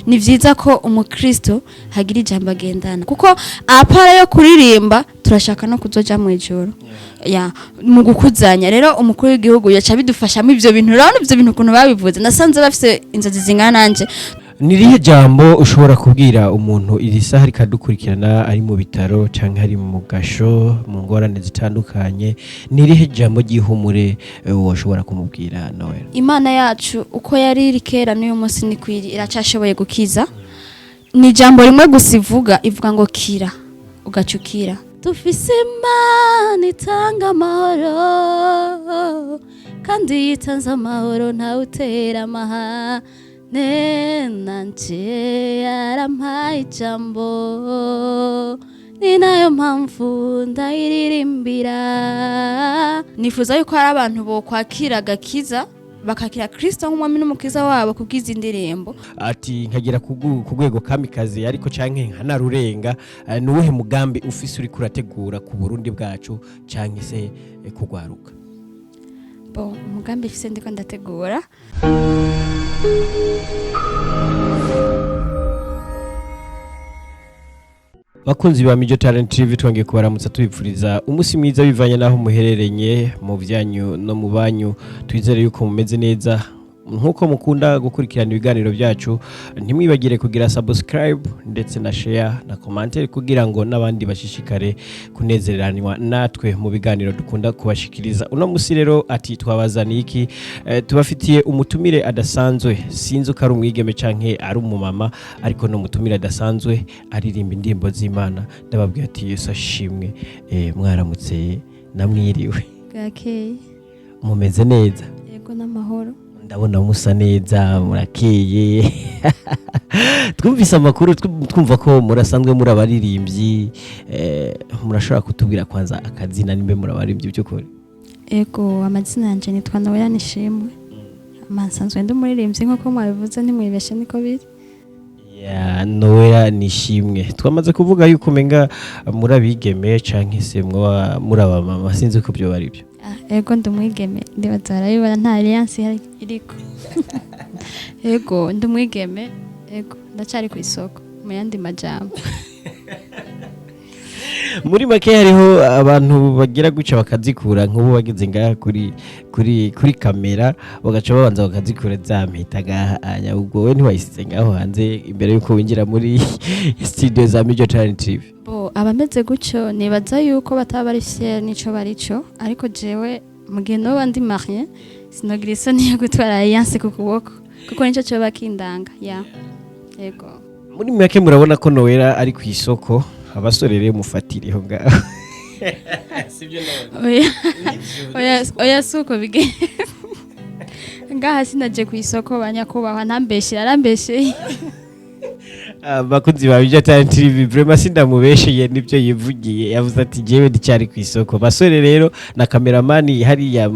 Ni vyiza ko umukristo hagira ijambo agendana, kuko à part yo kuririmba turashaka no kuzoja mu ijuru ya mu gukuzanya. Rero umukuru w'igihugu yaca bidufashamo ivyo bintu. Urabona ivyo bintu ukuntu babivuze, nasanze bafise inzozi zingana nanje. Ni irihe jambo ushobora kubwira umuntu iri saha rikadukurikirana, ari mu bitaro cyangwa ari mu gasho, mu ngorane zitandukanye? Ni irihe jambo ry'ihumure woshobora kumubwira, Noel? Imana yacu uko yari iri kera n'uyu munsi ni kwiri, iracashoboye gukiza. Ni ijambo rimwe gusa ivuga, ivuga ngo "Kira", ugaca ukira. Dufise Imana itanga amahoro, kandi yitanze amahoro, ntawe utera amahane. Nanje yarampaye ijambo, ni nayo mpamvu ndayiririmbira. Nifuza yuko hari abantu bokwakira agakiza, bakakira Kristo nk'umwami n'umukiza wabo kubw'izi ndirimbo. Ati nkagera ku rwego kamikazi, ariko canke nkanarurenga. Ni uwuhe mugambi ufise uriko urategura ku Burundi bwacu canke se kugwaruka? Bon, umugambi mfise ndiko ndategura. Bakunzi ba Mijo Talent TV, twongeye kubaramutsa, tubipfuriza umunsi mwiza bivanye n'aho muherereye mu byanyu no mu banyu. Twizere yuko mumeze neza nk'uko mukunda gukurikirana ibiganiro byacu. Ntimwibagire kugira subscribe ndetse na share na commentaire, kugira ngo n'abandi bashishikare kunezeranwa natwe mu biganiro dukunda kubashikiriza. Uno musi rero ati twabazaniye iki? Tubafitiye umutumire adasanzwe. Sinzi uko ari umwigeme canke ari umumama, ariko ni umutumire adasanzwe, aririmba indirimbo z'Imana. Ndababwira ati Yesu ashimwe. Mwaramutse namwiriwe? Bwakeye. Mumeze neza? Yego, n'amahoro. Ndabona musa neza, murakeye. Twumvise amakuru, twumva ko murasanzwe muri abaririmbyi. Murashobora kutubwira kwanza akazina, nimbe muri abaririmbyi by'ukuri? Ego, amazina yanje nitwa Noella Nishimwe. Nsanzwe ndi umuririmbyi nk'uko mwabivuze, ntimwibeshe, niko biri. Ya Noella Nishimwe, twamaze kuvuga yuko umenga muri abigeme canke se mwoba muri abamama, sinzi ko byo bari byo. Ah, ego, ndi umwigeme, ndibaza barabibona, nta alliance ihari iriko. Ego, ndi umwigeme, ego, ndacari ku isoko mu yandi majambo. Muri make hariho abantu bagira guca bakazikura, nk'ubu bageze ngaha kuri kamera bagaca babanza bakazikura za mpeta ngaha anya. Ubwo we ntiwayisize ngaho hanze imbere yuko winjira muri studio za Mijo Talent TV? Bo abameze gutyo nibaza yuko bataba bari fier n'ico barico, ariko jewe mu gihe noba ndi marié sinogira isoni yo gutwara alliance ku kuboko, kuko nico coba kindanga ya, ego. Muri make murabona ko Noella ari ku isoko. Abasore rero mufatireho ngaho. Oya, oya, oya, suko bige ngaha, sinaje ku isoko banyakubahwa, ntambeshe, arambesheye. Abakunzi ba Mijo Talent TV, vraiment sindamubesheye, nibyo yivugiye. Yavuze ati jewe ndicyari ku isoko. Basore rero, na kameramani hariya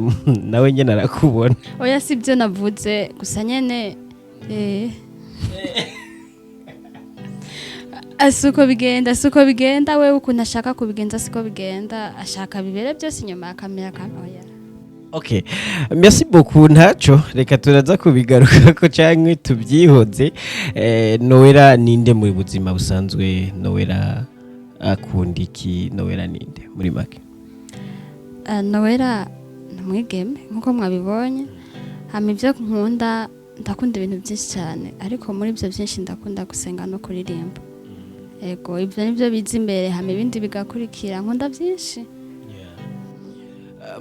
nawe nyene arakubona. Oya, sibyo navuze, gusa nyene suko bigenda, suko bigenda. Wewe ukuntu ashaka kubigenza siko bigenda, ashaka bibere byose inyuma ya kamera kandi oya. Okay, merci beaucoup. Ntaco, reka turaza kubigaruka ko canke tubyihoze. Noella ninde muri buzima busanzwe? Noella akunda iki? Noella ninde muri make? Noella ni umwigeme nk'uko mwabibonye. Hama ibyo nkunda, ndakunda ibintu byinshi cyane, ariko muri ibyo byinshi ndakunda gusenga no kuririmba. Ego, ibyo nibyo biza imbere, hama ibindi bigakurikira. Nkunda byinshi.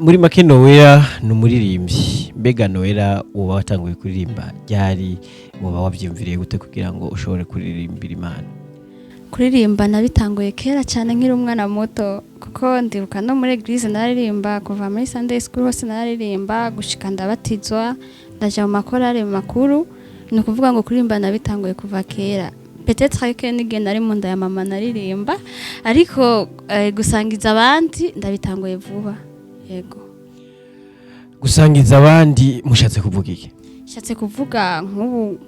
Muri make Noella ni umuririmbyi. Mbega Noella, uba watanguye kuririmba ryari? Muba wabyiyumviriye gute kugira ngo ushobore kuririmbira Imana? Kuririmba nabitanguye kera cyane nkiri umwana muto, kuko ndibuka no muri église naririmba. Kuva muri Sunday school hose naririmba, gushika ndabatizwa, ndaja mu makorale makuru. Ni ukuvuga ngo kuririmba nabitanguye kuva kera. Peut-être que n'igihe nari mu nda ya mama naririmba, ariko gusangiza abandi ndabitanguye vuba, yego. Gusangiza abandi mushatse kuvuga iki? Nshatse kuvuga nk'ubu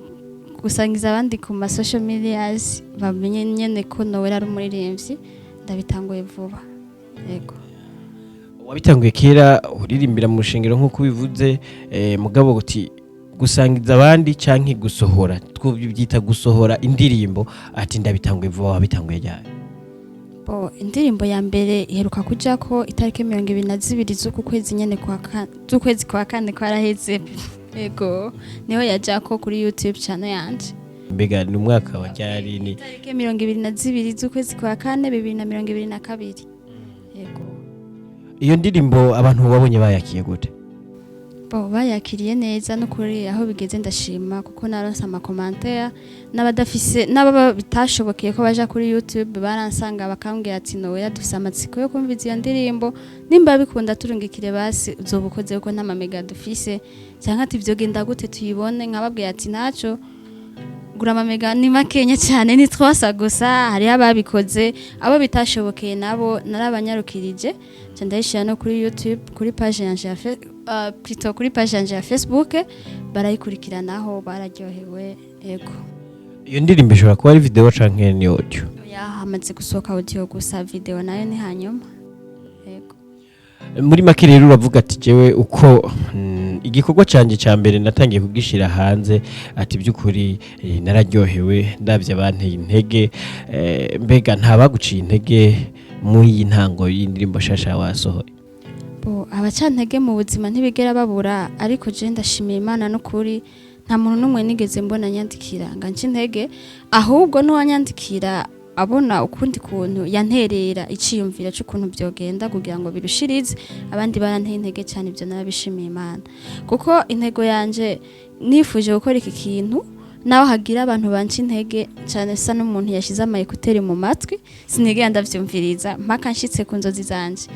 gusangiza abandi ku ma social medias, bamenye nyene ko Noella ari umuririmbyi. Ndabitanguye vuba, yego. Wabitanguye kera uririmbira mu rushengero nk'uko ubivuze, mugabo uti Gusangiza abandi canke gusohora, twubyita gusohora indirimbo, ati ndabitanguye vuba. Wabitanguye ryari? Bo, indirimbo ya mbere iheruka kujako itariki 22 z'uku kwezi nyene z'ukwezi kwa kane kwaraheze. Ego, niho yajako kuri YouTube channel yanje. Mbega ni umwaka wa ryari ni? Itariki 22 z'ukwezi kwa kane 2022. Ego. Iyo ndirimbo abantu babonye bayakiye gute? Bo, bayakiriye neza no kuri aho bigeze ndashima, kuko naronse ama commentaires n'abadafise n'ababa bitashobokeye ko baja kuri YouTube baransanga bakambwira ati: "Noella, dufise amatsiko yo kumviza iyo ndirimbo, nimba bikunda turungikire basi uzoba ukoze, kuko nta mamega dufise", cyangwa ati: "Vyogenda gute tuyibone?" Nkababwira ati: "Naco gura amamega ni makenya cyane, ni twasa gusa." Hariho ababikoze, abo bitashobokeye nabo narabanyarukirije, nca ndayishira no kuri YouTube, kuri page yanje ya plutôt kuri page yanje ya Facebook, barayikurikiranaho, bararyohewe. Ego. Iyo ndirimbo ishobora kuba ari video canke ni audio? Ya, hamaze gusohoka audio gusa, video nayo ni hanyuma. Ego. Muri make rero uravuga ati jewe uko igikorwa canje ca mbere natangiye kugishira hanze, ati by'ukuri nararyohewe ndavye abanteye intege. Mbega nta baguciye intege muri iyi ntango y'indirimbo shasha wasohoye? Bo, abacantege mu buzima ntibigera babura, ariko je ndashimiye Imana n'ukuri nta muntu n'umwe nigeze mbona nyandikira ngo ance intege, ahubwo n'uwanyandikira abona ukundi kuntu yanterera iciyumviro c'ukuntu vyogenda kugira ngo birushirize. Abandi baranteye intege cyane, ibyo narabishimiye Imana, kuko intego yanje nifuje gukora iki kintu naho hagira abantu banca intege cyane, sa n'umuntu yashize ama écouteurs mu matwi, sinigera ndavyumviriza mpaka nshitse ku nzozi zanje.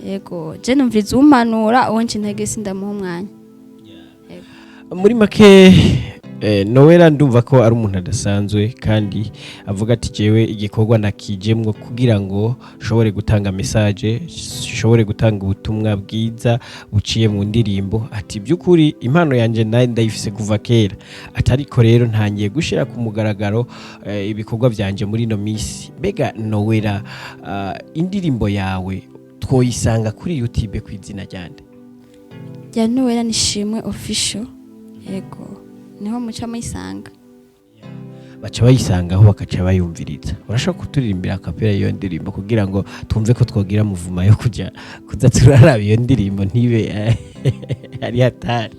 Yego, je numviriza umpanura, uwo nca intege sindamuha umwanya. Muri make Noella ndumva ko ari umuntu adasanzwe, kandi avuga ati jewe igikorwa nakijemwo kugira ngo nshobore gutanga message, nshobore gutanga ubutumwa bwiza buciye mu ndirimbo. Ati by'ukuri impano yanje nayo ndayifise kuva kera, ati ariko rero ntangiye gushira ku mugaragaro ibikorwa byanje muri ino misi. Mbega Noella, indirimbo yawe twoyisanga kuri YouTube ku izina ryande? Ya Noella Nishimwe Official. Yego, niho muca muyisanga. Baca bayisangaho, bakaca bayumviriza. Urashobora kuturirimbira a cappella y'iyo ndirimbo kugira ngo twumve ko twogira muvuma yo kuja kuza turaraba iyo ndirimbo, ntibe ari hatari?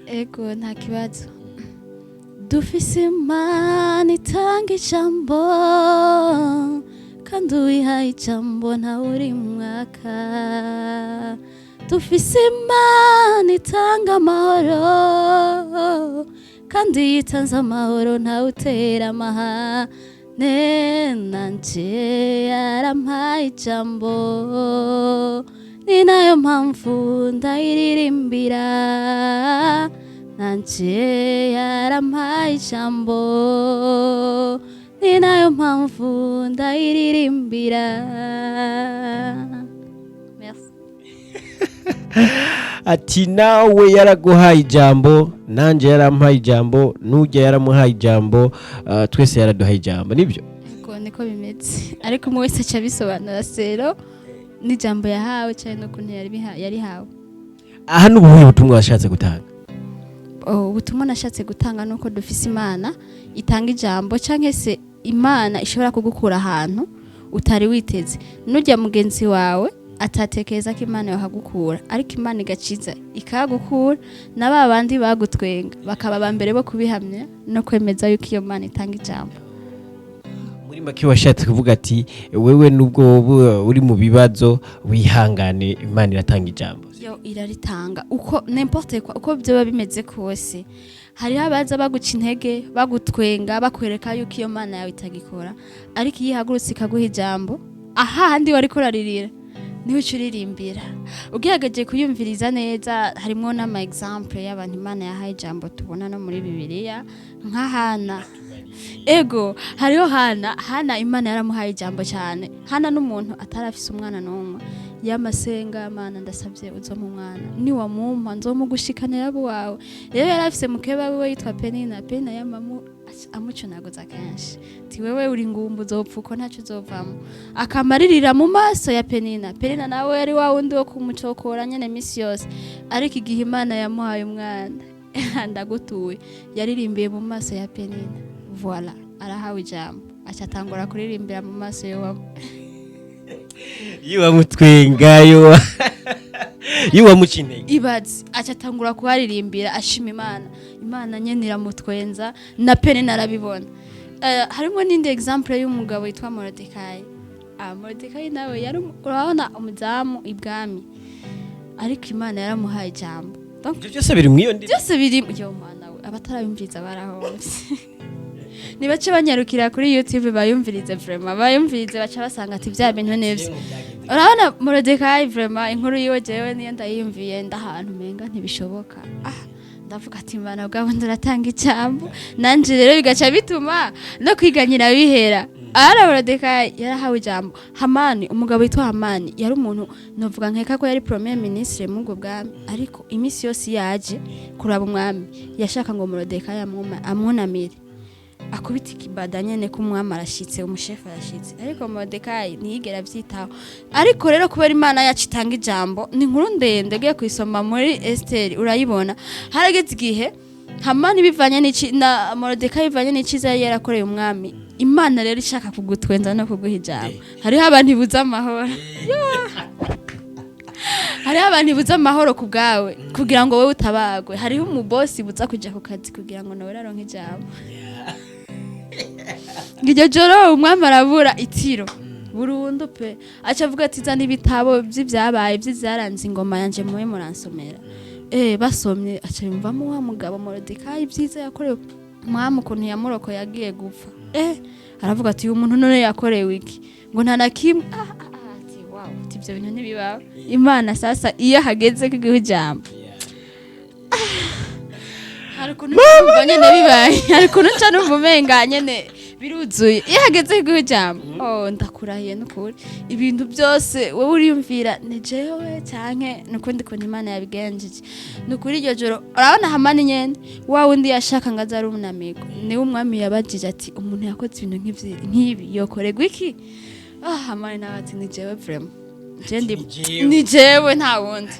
Ego, nta kibazo. Dufise Imana itanga ijambo, kandi uwihaye ijambo ntawe uri mwaka. Dufise Imana itanga amahoro, kandi yitanze amahoro ntawe utera amahane. Nanje yarampaye ijambo, ni nayo mpamvu ndayiririmbira. Nanje yarampaye ijambo, ni nayo mpamvu ndayiririmbira. Merci. Ati nawe yaraguhaye ijambo, nanje yarampaye ijambo, nujya yaramuhaye ijambo, twese yaraduhaye ijambo, nibyo? Ego, niko bimeze, ariko umwe wese aca abisobanura selon n'ijambo yahawe cyane n'ukuntu yarihawe. Aha ni ubuhe butumwa washatse gutanga? Oh, ubutumwa nashatse gutanga nuko dufise Imana itanga ijambo, canke se Imana ishobora kugukura ahantu utari witeze, nujya mugenzi wawe atatekereza ko Imana yohagukura, ariko Imana igaciza ikahagukura, na ba bandi bagutwenga bakaba ba mbere bo kubihamya no kwemeza yuko iyo Mana itanga ijambo. Muri make washatse kuvuga ati wewe nubwo wowe uri mu bibazo, wihangane, Imana iratanga ijambo. Yo iraritanga uko n'importe quoi, uko byoba bimeze kose. Hariho abaza baguca intege, bagutwenga, bakwereka yuko iyo Mana yawe itagikora, ariko iyo ihagurutse ikaguha ijambo, ahandi wariko uraririra niho uca uririmbira. Ugerageje kuyumviriza neza, harimwo n'ama exemple y'abantu Imana yahaye ijambo tubona no muri Bibiliya, nka Hana. Ego, hariho Hana. Hana Imana yaramuhaye ijambo cyane. Hana n'umuntu atarafise umwana n'umwe, yamasenga: "Mana, ndasabye uzompa umwana, niwamumpa nzomugushikanira abo wawe." Rero yari afise mukeba wiwe yitwa Penina. Penina yamamu amucunaguza kenshi, ti wewe uri ngumbu, uzopfa uko, ntaco uzovamo. Akamaririra mu maso ya Penina. Penina nawe yari wa wundi wo kumucokora nyene misi yose, ariko igihe Imana yamuhaye umwana Ndagutuye. Yaririmbiye mu maso ya Penina. Voilà, arahawe ijambo, aca atangura kuririmbira mu maso y'uwa Yuwamutwenga, yuwamuca intege. Ibaze, aca atangura kuharirimbira ashima Imana. Imana nyene iramutwenza, na Penina arabibona. Harimo n'indi exemple y'umugabo witwa Morodekayi. Morodekayi nawe yari urabona umuzamu ibwami, ariko Imana yaramuhaye ijambo. Donc, Ibyo byose biri mu iyo ndirimbo? Byose biri. Yo Mana we, abatarabimviriza barahomvye. Nibace banyarukira kuri YouTube bayumvirize, vraiment bayumvirize, baca basanga ati bya bintu nivyo. Urabona Morodekayi, vraiment inkuru yiwe jewe niyo ndayiyumviye, ndahantu umenga ntibishoboka. Ndavuga ati: "Imana bwabo, nduratanga ijambo." Nanje rero bigaca bituma no kwiganyira bihera. Ara Morodekayi yarahawe ijambo. Hamani, umugabo witwa Hamani, yari umuntu novuga nkeka ko yari premier ministre mu ubwo bwami, ariko iminsi yose yaje kuraba umwami yashaka ngo Morodekayi amwunamire, akubita ikibada nyene ko umwami arashitse, umushefu arashitse, ariko Morodekayi ntiyigera avyitaho. Ariko rero kubera Imana yacu itanga ijambo, ni inkuru ndende, ugiye kuyisoma muri Esteri urayibona. Harageze igihe Hamani bivanye n'ici na Morodekayi, bivanye n'iciza yari yarakoreye umwami, Imana rero ishaka kugutwenza no kuguha ijambo. Hariho abantu ibuza amahoro, hariho abantu ibuza amahoro ku bwawe kugira ngo wowe utabagwe. Hariho umubosi ibuza kuja ku kazi kugira ngo nawe aronke ijambo. Iryo joro umwami arabura itiro burundu pe. Aca avuga ati: "Zana ibitabo vy'ivyabaye, vy'ivyaranze ingoma yanje, mube muransomera." Basomye, aca yumvamo wa mugabo Morodekayi, ibyiza yakorewe umwami, ukuntu yamurokoye yagiye gupfa. Aravuga ati: "Uyu muntu none yakorewe iki ngo nta na kimwe?" Ati: "Wow," ati: "Ivyo bintu ntibibaho." Imana sasa iyo hageze kuguha ijambo, hari ukuntu numva nyene bibaye, hari ukuntu nca numva umenga nyene biruzuye. Iyo hageze kuguha ijambo, oh, ndakurahiye n'ukuri, ibintu byose wowe uriyumvira ni jewe canke nukundi kuntu Imana yabigenjeje. Nukuri iryo joro, urabona Hamani nyene, wa wundi yashaka ngo aze ari umunamigo, niwe umwami yabajije ati: "Umuntu yakoze ibintu nk'ibi yokorerwa iki?" Hamani nawe ati: "Ni jewe vraiment, je ndi ni jewe, nta wundi,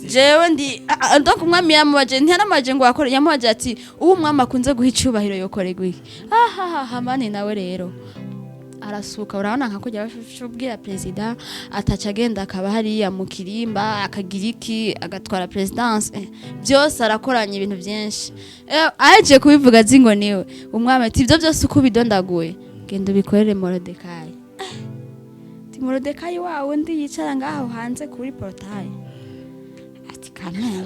jewe ndi." Donc umwami yamubaje, ntiyanamaje ngo akore, yamubaje ati: "Uwo umwami akunze guha icubahiro yokorerwa iki?" Hamani nawe rero arasuka. Urabona nka kujya ubwira perezida ataca agenda akaba hariya mu kirimba, akagira iki, agatwara présidence, byose arakoranya ibintu byinshi. Ahejeje kubivuga azi ngo niwe, umwami ati: "Ibyo byose uko ubidondaguye, genda ubikorere Morodekayi." Ati: "Morodekayi wa wundi yicara ngaho hanze kuri portail?" Ati: "Kamere."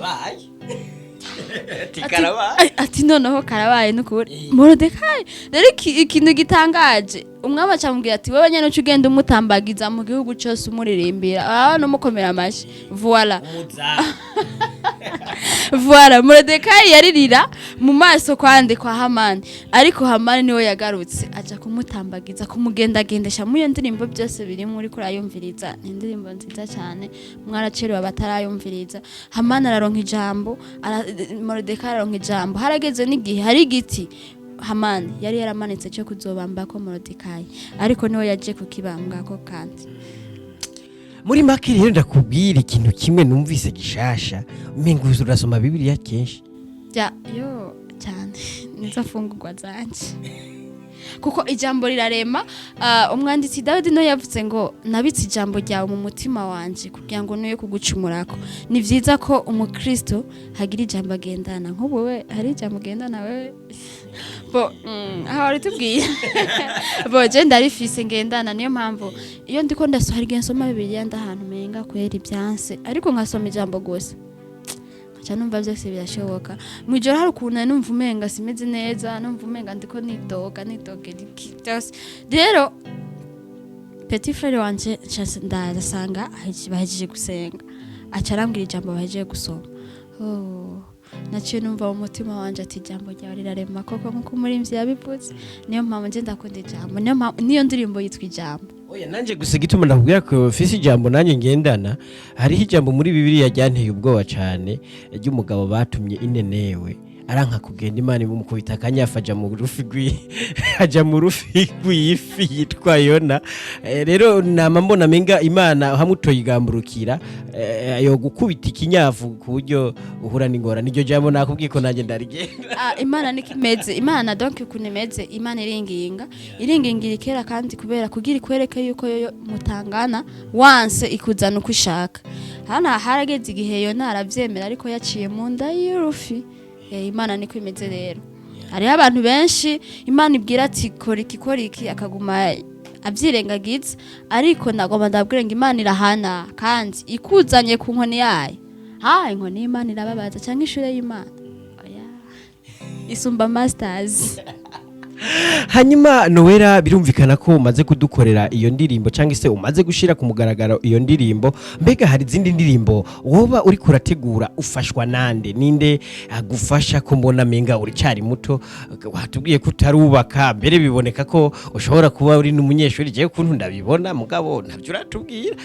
Ati: "Noneho karabaye nukuri." Morodekayi rero, ikintu gitangaje, umwami acamubwira ati: "Wewe nyene uca ugenda umutambagiza mu gihugu cose, umuririmbira, n'umukomera amashi." Voilà, voilà, Morodekayi yaririra mu maso kwande kwa Hamani, ariko Hamani niwe yagarutse aja kumutambagiza, kumugendagendesha muri iyo ndirimbo. Byose birimo, uriko urayumviriza, ni indirimbo nziza cyane, mwaracerewe abatarayumviriza. Hamani araronka ijambo, Morodekayi araronka ijambo. Harageze n'igihe hari igiti Hamani yari yaramanitse cyo kuzobambako Morodekayi, ariko niwe yaje kukibambwako. Kandi Muri make rero, ndakubwira ikintu kimwe numvise gishasha: umenga urasoma Bibiliya kenshi. Ja yo cyane, nizo mfungurwa zanje, kuko ijambo rirarema. Umwanditsi Dawidi no yavuze ngo: "Nabitse ijambo ryawe mu mutima wanje kugira ngo nuye kugucumurako." Ni vyiza ko umukristo hagira ijambo agendana. Nk'ubu we hari ijambo ugendana wewe? Bo aho wari tubwiye bo, je ndarifise ngendana. Niyo mpamvu iyo ndiko ndasohora, igihe nsoma Bibiliya, ndahantu menga kwera ibyanse, ariko nkasoma ijambo gusa, nkaca numva byose birashoboka. Mwijoro hari ukuntu numva umenga simeze neza, numva umenga ndiko nidoga, nidogera iki byose. Rero petit frère wanje nca ndasanga bahejeje gusenga, aca arambwira ijambo bahejeje gusoma. Oh, naciye numva mu mutima wanje ati: "Ijambo ryawe rirarema koko," nkuko umurimvyi yabivuze. Niyo mpamvu nje ndakunda ijambo, niyo mpamvu niyo ndirimbo yitwa Ijambo. Oya, nanje gusa igituma ndakubwira ko mfise ijambo nanjye ngendana, hariho ijambo muri Bibiliya ryanteye ubwoba cane, ry'umugabo batumye inenewe. Aranka kugenda, Imana imukubita akanyafu, aja mu rufi aja mu rufi rw'ifi yitwa Yona. Rero nama mbona menga Imana hamwe utoyigamburukira, yo gukubita ikinyafu ku buryo uhura n'ingorane. Iryo jambo nakubwiye ko nanjye ndarigenda. Ah, Imana niko imeze. Imana, donc, ukuntu imeze, Imana iringinga, iringingira ikera, kandi kubera kugira ikwereke yuko yoyo mutangana, wanse ikuzana uko ishaka. Hano harageze igihe Yona aravyemera, ariko yaciye mu nda y'urufi. Imana niko imeze. Rero hariho abantu benshi Imana ibwira ati kora iki, kora iki, akaguma avyirengagiza. Ariko nagomba ndabwire ngo Imana irahana kandi ikuzanye ku nkoni yayo. Ha, inkoni y'Imana irababaza, cyangwa ishure y'Imana, oya, isumba masters. Hanyuma Nowera, birumvikana ko umaze kudukorera iyo ndirimbo, cyangwa se umaze gushyira ku mugaragaro iyo ndirimbo. Mbega hari izindi ndirimbo woba uri kurategura? Ufashwa nande? Ninde agufasha, ko mbona menga uricyari muto? Watubwiye ko utarubaka, mbere biboneka ko ushobora kuba uri n'umunyeshuri, jewe kuntu ndabibona, mugabo ntabyo uratubwira.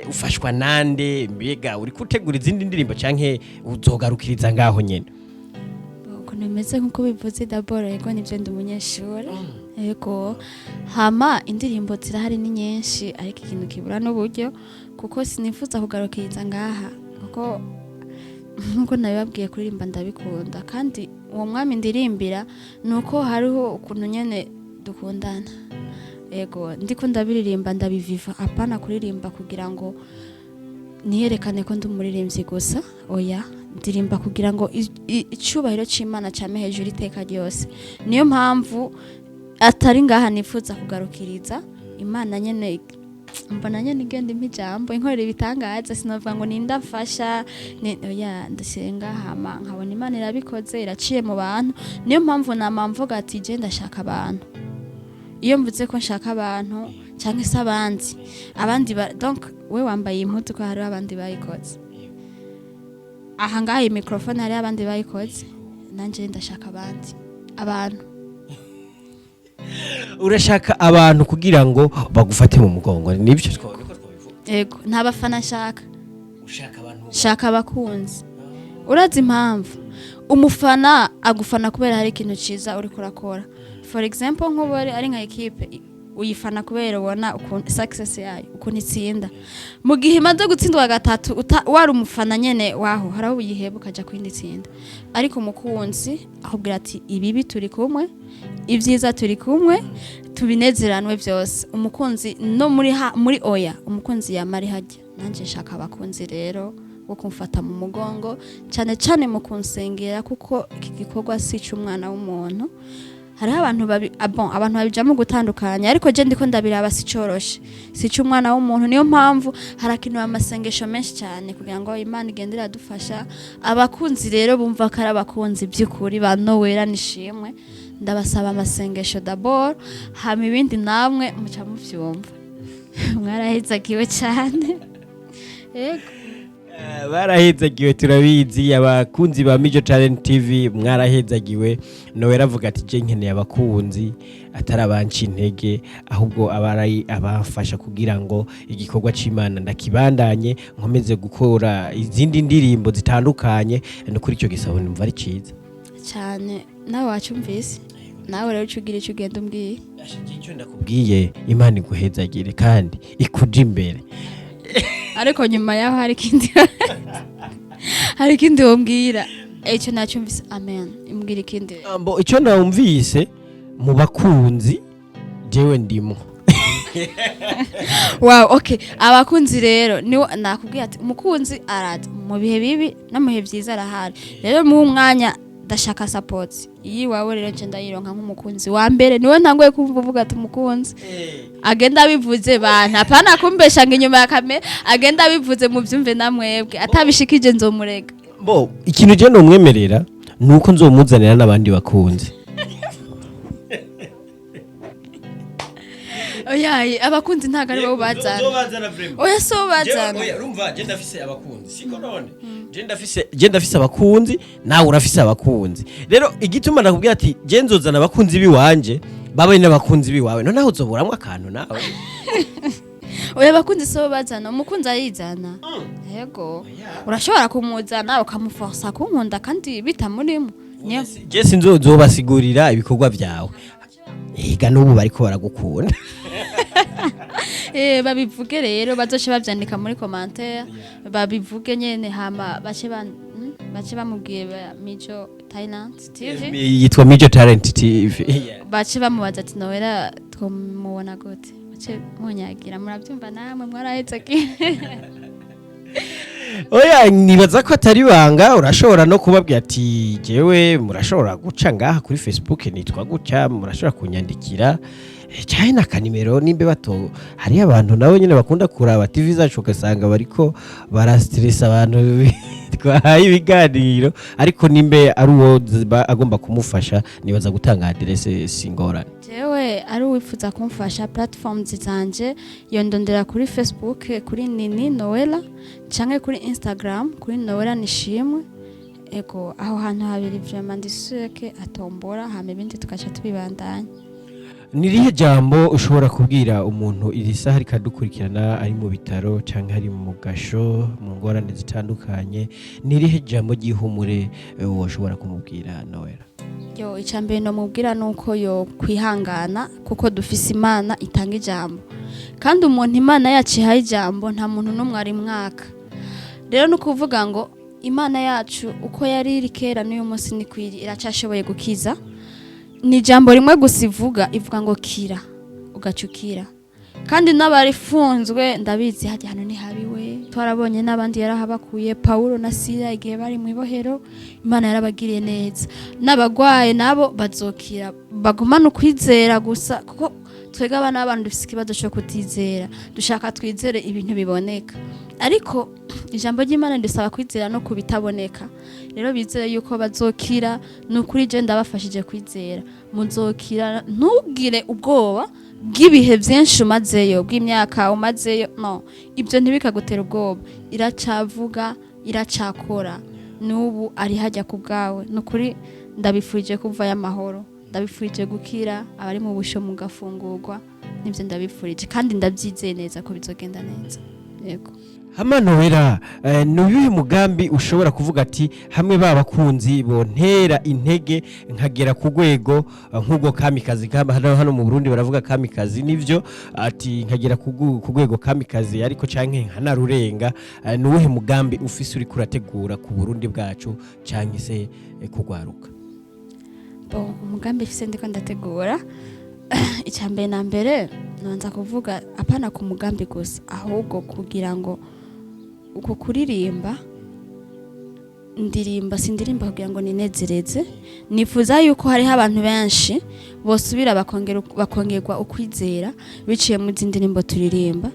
Ufashwa nande? Mbega uri gutegura izindi ndirimbo canke uzogarukiriza ngaho nyene? Ukuntu bimeze, nk'uko bivuze, d'abord yego, nibyo, ndi umunyeshuri, yego. Hama indirimbo zirahari, ni nyinshi, ariko ikintu kibura n'uburyo, kuko sinifuza kugarukiriza ngaha, kuko nk'uko nabibabwiye, kuririmba ndabikunda, kandi uwo mwami ndirimbira ni uko hariho ukuntu nyene dukundana. Yego, ndiko ndabiririmba ndabiviva, apana kuririmba kugira ngo niyerekane ko ndi umuririmbyi gusa, oya. Ndirimba kugira ngo icubahiro c'Imana came hejuru iteka ryose. Niyo mpamvu atari ngaha nifuza kugarukiriza. Imana nyene mbona nyene igenda impa ijambo, inkorera ibitangaza. Sinavuga ngo ninde amfasha, oya, ndasenga hama nkabona Imana irabikoze, iraciye mu bantu. Niyo mpamvu nama mvuga ati je ndashaka abantu. Iyo mvuze ko nshaka abantu cyangwa se abandi donc we wambaye impuzu, ko hariho abandi bayikoze. Aha ngaha iyi microphone hariho abandi bayikoze. Nanjye ndashaka abandi abantu. Urashaka abantu kugira ngo bagufate mu mugongo, nibyo niko twabivuga? Yego, nta bafana nshaka. Ushaka abantu? Shaka abakunzi. Urazi impamvu? Umufana agufana kubera hari ikintu ciza uriko urakora. For example, nk'ubu ari nka ekipe, uyifana kubera ubona ukuntu success yayo, ukuntu itsinda. Mu gihe imaze gutsindwa gatatu, wari umufana nyene waho, hari aho uyiheba ukaja kuyindi tsinda. Ariko umukunzi akubwira ati ibibi turi kumwe, ibyiza turi kumwe, tubinezeranwe byose. Umukunzi no muri muri oya, umukunzi yama ari hajya. Nanjye nshaka abakunzi rero bo kumfata mu mugongo, cyane cyane mu kunsengera, kuko iki gikorwa si icy'umwana w'umuntu. Hariho abantu babi, ah bon, abantu babijamo gutandukanya, ariko je ndiko ndabiraba, si coroshe, si icy'umwana w'umuntu. Niyo mpamvu harakenewe amasengesho menshi cyane kugira ngo Imana igende iradufasha. Abakunzi rero bumva ko ari abakunzi by'ukuri ba Nowera nishimwe, ndabasaba amasengesho d'abord, hama ibindi namwe muca muvyumva. Mwarahezagiwe cyane, yego. Barahezagiwe, turabizi. Abakunzi ba Mijo Talent TV, mwarahezagiwe. Nowera avuga ati je nkeneye abakunzi, atari abanca intege, ahubwo abari abamfasha kugira ngo igikorwa c'Imana ndakibandanye, nkomeze gukora izindi ndirimbo zitandukanye. No kuri icyo gisabo numva ari ciza. Cyane, nawe wacumvise. Nawe rero uca ugira icyo ugenda umbwiye. Icyo ndakubwiye, Imana iguhezagire kandi ikuje imbere. Ariko nyuma yaho hari ikindi wombwira. Icyo nacyumvise, amen. Imbwira ikindi. Ambo icyo nawumvise, mu bakunzi jewe ndimo. Wow, okay. Abakunzi rero niwo nakubwiye ati umukunzi araza mu bihe bibi no mu bihe byiza, arahari. Rero mu mwanya ndashaka support iyi wawe, rero nje ndayironka nk'umukunzi wa mbere. Niwe ntanguye kumva uvuga ati umukunzi agenda abivuze, bantu, apana kumbesha ngo inyuma ya kamera, agenda abivuze mu byumve namwebwe, atabishikije nzomurega. Bo ikintu je nomwemerera nuko nzomuzanira n'abandi bakunzi. Oya, abakunzi ntabwo ari bo bazana. Oya, si bo bazana. Urumva, je ndafise abakunzi, siko? None je ndafise abakunzi, nawe urafise abakunzi. Rero igituma ndakubwira ati je nzozana abakunzi biwanje babe n'abakunzi biwawe, noneho uzoburamwo akantu nawe. Oya, abakunzi si bo bazana, umukunzi arizana. Yego, urashobora kumuzana ukamuforsa kunkunda kandi bitamurimo. Niyo. Je sinzobasigurira ibikorwa byawe, ega n'ubu bariko baragukunda. Babivuge rero, bazoce bavyandika muri commentaire, babivuge nyene, hama bace ba bace bamubwiye ba Mijo Talent TV. Yitwa Mijo Talent TV, yeah. Bace bamubaza ati: "Noella twamubona gute?" Bace munyagira, murabyumva namwe mwarahetse ki. Oya, nibaza ko atari ibanga. Urashobora no kubabwira ati: "Jewe murashobora guca ngaha kuri Facebook, nitwa gutya, murashobora kunyandikira." Canke n'akanimero nimbe bato. Hariyo abantu nabo nyene bakunda kuraba TV zacu, ugasanga bariko barastressa abantu twahaye ibiganiro, ariko nimbe ari uwo agomba kumufasha, nibaza gutanga adresse singorane. Jewe ari uwifuza kumfasha, platforms zanje yondondera kuri Facebook kuri Nini Noella, canke kuri Instagram kuri Noella Nishimwe. Ego, aho hantu habiri vraiment ndisuke atombora, hama ibindi tugaca tubibandanya. Ni irihe jambo ushobora kubwira umuntu iri saha rikadukurikirana, ari mu bitaro cyangwa ari mu gasho, mu ngorane zitandukanye? Ni irihe jambo ry'ihumure woshobora kumubwira, Noella? Yo, icambere nomubwira nuko yo kwihangana, kuko dufise Imana itanga ijambo, kandi umuntu Imana yacu ihaye ijambo nta muntu n'umwe ari mwaka. Rero ni ukuvuga ngo Imana yacu uko yari iri kera n'uyu munsi ni kwiri, iracashoboye gukiza. Ni ijambo rimwe gusa ivuga, ivuga ngo "kira", ugaca ukira. Kandi n'abarifunzwe ndabizi, hajya hano ntihabiwe, twarabonye n'abandi yarahabakuye, Paulo na Sila igihe bari mu ibohero, Imana yarabagiriye neza. N'abagwaye nabo bazokira, bagumane ukwizera gusa, kuko twebwe abana b'abantu dufise ikibazo cyo kutizera. Dushaka twizere ibintu biboneka, ariko ijambo ry'Imana risaba kwizera no kubitaboneka. Rero bizere yuko bazokira. Ni ukuri je ndabafashije kwizera, muzokira. Ntugire ubwoba bw'ibihe byinshi umazeyo, bw'imyaka umazeyo, no ibyo ntibikagutera ubwoba. Iracavuga, iracakora, n'ubu ari hajya ku bwawe. Ni ukuri ndabifurije kuvayo amahoro, ndabifurije gukira, abari mu busho mugafungurwa. Nibyo ndabifurije, kandi ndabyizeye neza ko bizogenda neza, yego. Hama Noella, ni uyuhe mugambi ushobora kuvuga ati: "Hamwe ba bakunzi bontera intege nkagera ku rwego nk'ubwo Kamikazi"? Hano mu Burundi baravuga Kamikazi, nivyo, ati nkagera ku rwego Kamikazi ariko canke nkanarurenga. Ni uwuhe mugambi ufise uriko urategura ku Burundi bwacu canke se kugwaruka? Bon, umugambi mfise ndiko ndategura, icya mbere na mbere nanza kuvuga apana ku mugambi gusa, ahubwo kugira ngo uku kuririmba ndirimba, sindirimba kugira ngo ninezereze. Nifuza yuko hariho abantu benshi bosubira bakongerwa ukwizera biciye mu zindi ndirimbo turirimba.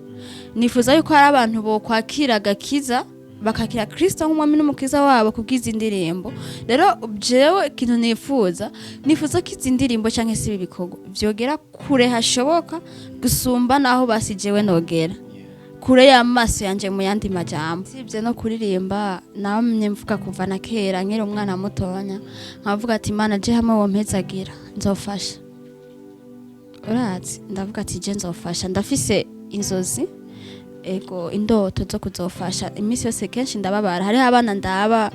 Nifuza yuko hari abantu bokwakira agakiza, bakakira Kristo nk'umwami n'umukiza wabo kubw'izi ndirimbo. Rero jewe ikintu nifuza, nifuza ko izi ndirimbo canke se ibi bikorwa vyogera kure hashoboka gusumba naho basi jewe nogera kure y'amaso yanje. Mu yandi majambo, sibye no kuririmba, namye mvuga kuva na kera nkiri umwana mutonya, nkavuga ati: "Imana, je hamwe wompezagira nzofasha." Urazi, ndavuga ati: "Je nzofasha." Ndafise inzozi, ego, indoto zo kuzofasha. Iminsi yose kenshi ndababara, hariho abana ndaba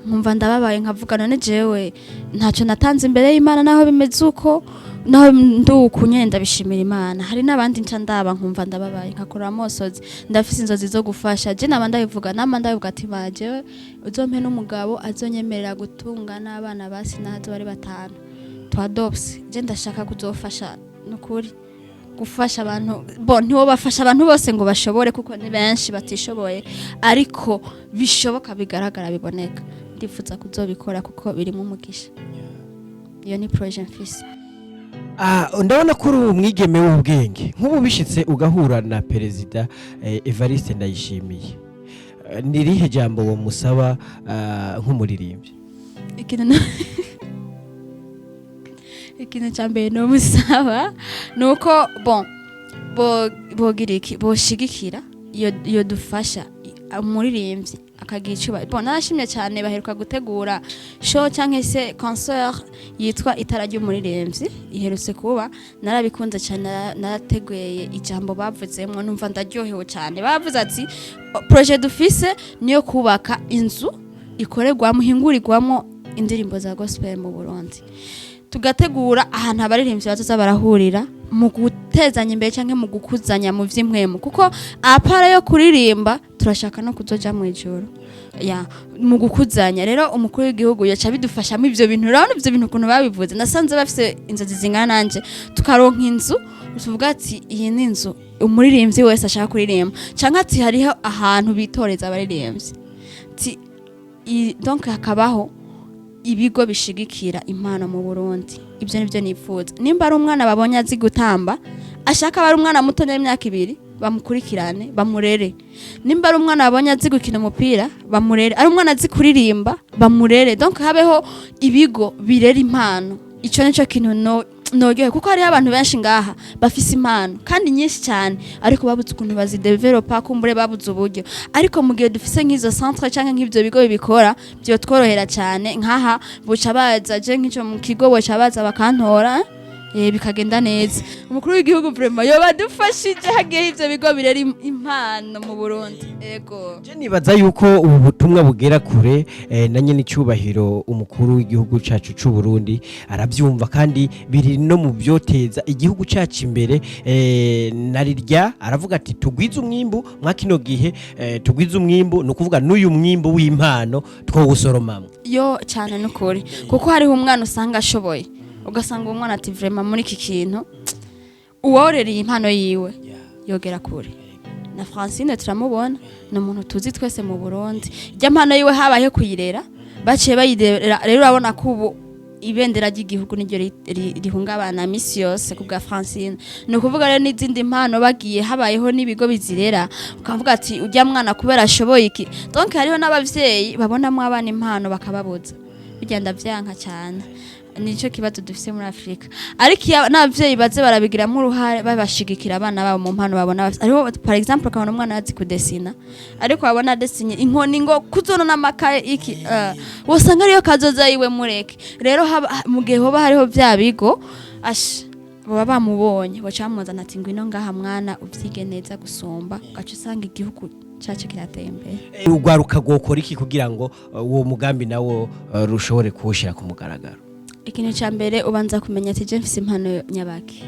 nkumva ndababaye, nkavuga: "None jewe ntacyo natanze imbere y'Imana naho bimeze uko, naho nduku nyene ndabishimira Imana." Hari n'abandi nca ndaba nkumva ndababaye, nkakora amosozi. Ndafise inzozi zo gufasha. Je naba ndabivuga, nama ndabivuga ati: "Ba jewe uzompe n'umugabo azonyemerera gutunga n'abana basi nazo bari batanu twadopse." Je ndashaka kuzofasha, nukuri gufasha abantu. Bo ntiwo bafasha abantu bose ngo bashobore, kuko ni benshi batishoboye, ariko bishoboka, bigaragara, biboneka, ndifuza kuzobikora kuko birimo umugisha. Iyo ni projet mfise. Ah, ndabona ko uri umwigeme w'ubwenge. Nk'ubu bishitse ugahura na Perezida Evariste Ndayishimiye, ni irihe jambo womusaba nk'umuririmbyi? Ikintu cya mbere nomusaba ni uko bon bogira iki, boshigikira iyo dufasha umuririmbyi akagira icubahiro. Bon, narashimye cyane, baheruka gutegura show cyangwa se concert yitwa Itara ry'Umuririmbyi, iherutse kuba. Narabikunze cyane, narateguye ijambo bavuzemwo, numva ndaryohewe cyane. Bavuze ati: "Projet dufise niyo kubaka inzu ikorerwamo, ihingurirwamo." Indirimbo za gospel mu Burundi, tugategura ahantu abaririmbyi bazoza barahurira mu gutezanya imbere canke mu gukuzanya mu vy'impwemu, kuko à part yo kuririmba turashaka no kuzoja mu ijuru ya mu gukuzanya. Rero umukuru w'igihugu yaca bidufashamo ivyo bintu. Urabona ivyo bintu ukuntu babivuze, nasanze bafise inzozi zingana nanje. Tukaronka inzu tuvuga ati iyi ni inzu umuririmbyi wese ashaka kuririmba, canke ati hariho ahantu bitoreza abaririmbyi, ati donc hakabaho ibigo bishigikira impano mu Burundi. Ibyo nivyo nifuza. Nimba ari umwana babonye azi gutamba, ashaka aba ari umwana muto w'imyaka 2, bamukurikirane, bamurere. Nimba ari umwana babonye azi gukina umupira, bamurere. Ari umwana azi kuririmba, bamurere. Donc habeho ibigo birera impano. Ico nico kintu no noryohe, kuko hariho abantu benshi ngaha bafise impano kandi nyinshi cyane, ariko babuze ukuntu bazidevelopa, kumbure babuze uburyo. Ariko mu gihe dufise nk'izo centre canke nk'ivyo bigo bibikora, byo tworohera cyane. Nkaha buca baza, je nk'ico mu kigo boca baza bakantora, bikagenda neza. Umukuru w'igihugu vraiment yoba adufashije hagiye ivyo bigo birera impano mu Burundi, ego. Je nibaza yuko ubu butumwa bugera kure, na nyene icyubahiro umukuru w'igihugu cacu c'u Burundi arabyumva, kandi biri no mu byoteza igihugu cacu imbere. Narirya aravuga ati tugwize umwimbu mwa kino gihe, tugwize umwimbu, ni ukuvuga n'uyu mwimbu w'impano twowusoromamwo. Yo cyane, nukuri, kuko hariho umwana usanga ashoboye, ugasanga uwo mwana ati vraiment muri iki kintu uworereye impano yiwe yogera kure. Na Francine turamubona, ni umuntu tuzi twese mu Burundi. Ijya mpano yiwe habaye kuyirera, baciye bayirera. Rero urabona ko ubu ibendera ry'igihugu niryo rihungabana misi yose ku bwa Francine. Ni ukuvuga rero n'izindi mpano bagiye habayeho n'ibigo bizirera, ukavuga ati ujya mwana kubera ashoboye iki. Donc hariho n'abavyeyi babonamo abana impano bakababuza. Bigenda vyanka cyane, nicyo kibazo dufise muri Afurika. Ariko iyo n'abavyeyi baze barabigiramo uruhare, babashigikira abana babo mu mpano babona bafise. Hariho par exemple ukabona umwana azi kudesina, ariko wabona adesinye inkoni ngo kuzona n'amakaye iki, wosanga ariyo kazoza yiwe. Mureke rero mu gihe hoba hariho vya bigo, ash baba bamubonye, baca bamuzana ati ngwino ngaha mwana, uvyige neza gusumba, ugaca usanga igihugu cacu kirateye imbere. Urwaruka rwokora iki kugira ngo uwo mugambi nawo rushobore kuwushyira ku mugaragaro? Ikintu cya mbere, ubanza kumenya ati je mfise impano nyabaki,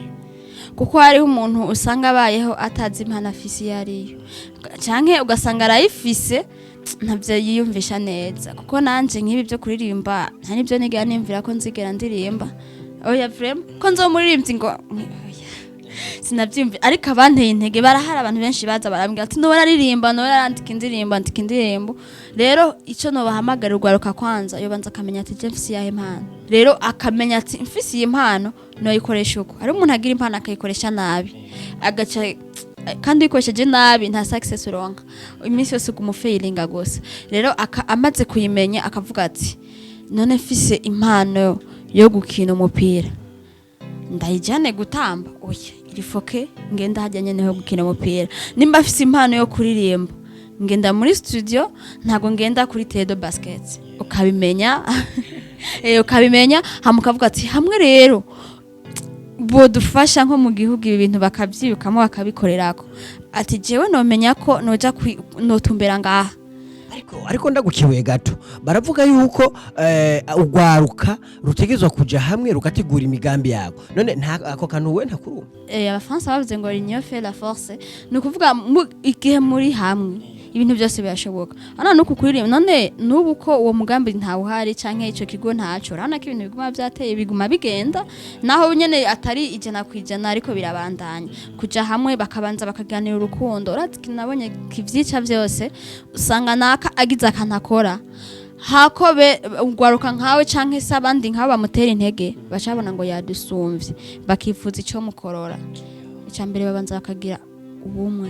kuko hariho umuntu usanga abayeho atazi impano afise iyo ariyo, canke ugasanga arayifise ntavyo yiyumvisha neza. Kuko nanje nk'ibi byo kuririmba, nta nibyo nigera nimvira ko nzigera ndirimba. Oya, vraiment ko nzo muririmbyi ngo oya, sinavyumvi. Ariko abanteye intege barahari, abantu benshi baza barambwira ati nobora aririmba, nobora arandika indirimbo, andika indirimbo. Rero ico nobahamagara urwaruka, kwanza yobanza akamenya ati je mfise iyahe impano. Rero akamenya ati mfise iyi mpano noyikoresha uko. Hari umuntu agira impano akayikoresha nabi, agaca kandi uyikoresheje nabi nta success uronka, iminsi yose uguma ufailinga gusa. Rero amaze kuyimenya akavuga ati none mfise impano yo gukina umupira, ndayijane gutamba? Oya, irifoke ngenda hajya nyene ho gukina umupira. Nimba afise impano yo kuririmba, ngenda muri studio, ntago ngenda kuri tedo basket. Ukabimenya, ukabimenya hama ukavuga ati hamwe rero bodufasha nko mu gihugu ibi bintu bakavyibukamo, bakabikorerako, ati jewe nomenya ko noja notumbera ngaha. Ariko ndagukiwe gato, baravuga yuko urwaruka rutegerezwa kuja hamwe rugategura imigambi yabo. None nta ako kantu we ntakurumva? Abafaransa bavuze ngo l'union fait la force. Ni ukuvuga igihe muri hamwe ibintu byose birashoboka. Hano nuku kuririmba, none n'ubu ko uwo mugambi ntawuhari canke ico kigo ntaco, urabona ko ibintu biguma vyateye, biguma bigenda, naho nyene atari 100%, ariko birabandanya. Kuja hamwe bakabanza bakaganira urukundo. Urazi ikintu nabonye kivyica vyose? Usanga naka agize akantu akora, hako be ugwaruka nkawe canke se abandi nkabo bamutera intege, bacabona ngo yadusumvye, bakifuza ico mukorora. Icya mbere babanza bakagira ubumwe.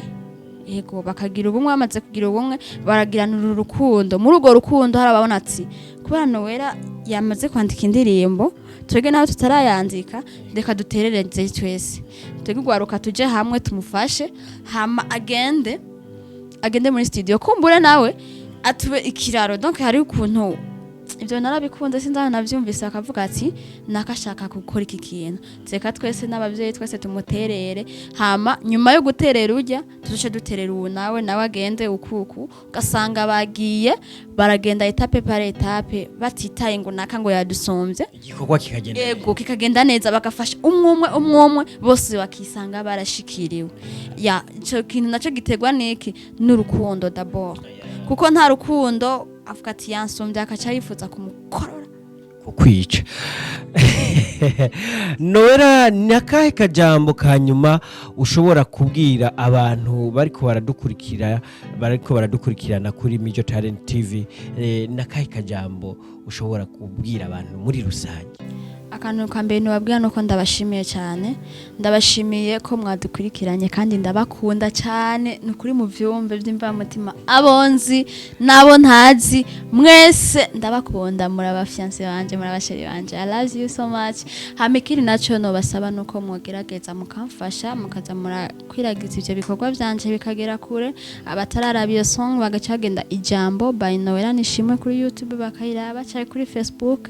Yego, bakagira ubumwe. Bamaze kugira ubumwe, baragiranira urukundo. Muri urwo rukundo hari ababona ati kubera Nowera yamaze kwandika indirimbo, twebwe naho tutarayandika, reka duterereze twese, twebwe ugwaruka tuje hamwe tumufashe, hama agende muri studio, kumbure nawe atube ikiraro. Donc hari ukuntu Ibyo narabikunze, sinzi aho navyumvise, bakavuga ati nakashaka gukora iki kintu, reka twese n'abavyeyi twese tumuterere, hama nyuma yo guterera urya tuzoce duterera ubu, nawe agende ukuku. Ugasanga bagiye baragenda étape par étape, batitaye ngo naka ngo yadusombye. Igikorwa kikagenda. Ego, kikagenda neza, bagafasha umwe umwe, umwe umwe, bose bakisanga barashikiriwe. Ya, ico kintu naco giterwa niki? N'urukundo d'abord, kuko nta rukundo avuga ati yansumbye, akaca yifuza kumukorora. Kukwica. Noella, ni akahe kajambo ka nyuma ushobora kubwira abantu bariko baradukurikirana kuri Mijo Talent TV? Ni akahe kajambo ushobora kubwira abantu muri rusange? Akantu ka mbere nubabwira nuko ndabashimiye cyane, ndabashimiye ko mwadukurikiranye, kandi ndabakunda cyane. Ni ukuri, mu byumve by'imvamutima, abonzi n'abo ntazi mwese ndabakunda, muri aba fiancé banje, muri aba chéri banje, I love you so much. Hama ikindi naco nobasaba nuko mwogerageza mukamfasha, mukaza murakwiragiza ivyo bikorwa vyanje bikagera kure. Abatararaba iyo song bagaca bagenda Ijambo by Noella Nishimwe kuri YouTube bakayiraba, cyangwa kuri Facebook,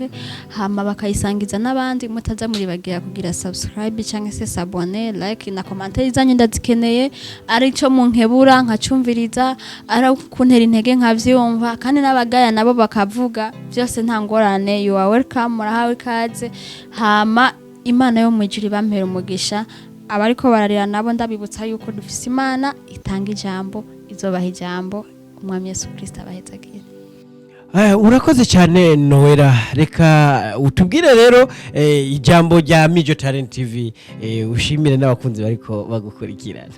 hama bakayisangiza n'abandi. Mutaza muribagira kugira subscribe cyangwa se s'abonner, like na commentaire zanyu ndazikeneye, ari cyo munkebura nkacumviriza, ari kuntera intege nkavyumva, kandi n'abagaya nabo bakavuga, byose nta ngorane. You are welcome, murahawe ikaze. Hama Imana yo mu ijuru ibampera umugisha. Abariko bararira nabo ndabibutsa yuko dufise Imana itanga ijambo, izobaha ijambo. Umwami Yesu Kristo abahezagire. Urakoze cyane Noella. Reka utubwire rero ijambo rya Mijo Talent TV, ushimire n'abakunzi bariko bagukurikirana.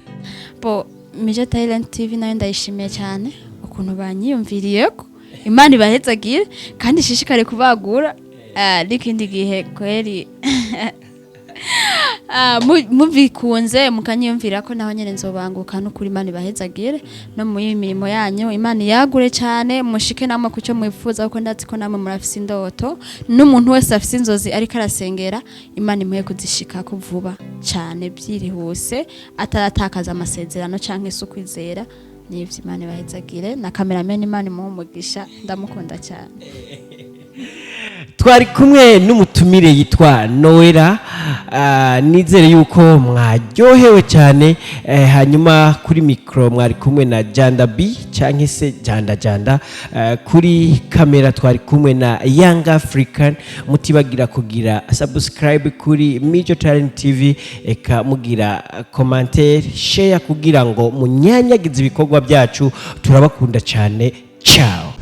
Bo Mijo Talent TV nayo ndayishimiye cyane ukuntu banyiyumviriyeko. Imana ibahezagire kandi ishishikare kubagura. N'ikindi gihe kweri mubikunze mukanyiyumvira ko naho nyene nzobanguka. N'ukuri Imana ibahezagire no mu mirimo yanyu, Imana yagure cyane, mushike namwe kucyo mwifuza, kuko ndazi ko namwe murafise indoto. N'umuntu wese afise inzozi ariko arasengera, Imana imuhe kuzishikako vuba cyane byirihuse, ataratakaza amasezerano canke se ukwizera. N'ivyo, Imana ibahezagire, na cameraman Imana imuhe umugisha, ndamukunda cyane. Twari kumwe n'umutumire yitwa Noella. Nizere yuko mwaryohewe cyane. Hanyuma kuri mikoro mwari kumwe na Janda B cyangwa se Janda Janda. Kuri kamera twari kumwe na Young African. Mutibagira kugira subscribe kuri Mijo Talent TV, eka mugira commentaire, share, kugira ngo munyanyagize ibikorwa byacu. Turabakunda cyane, ciao.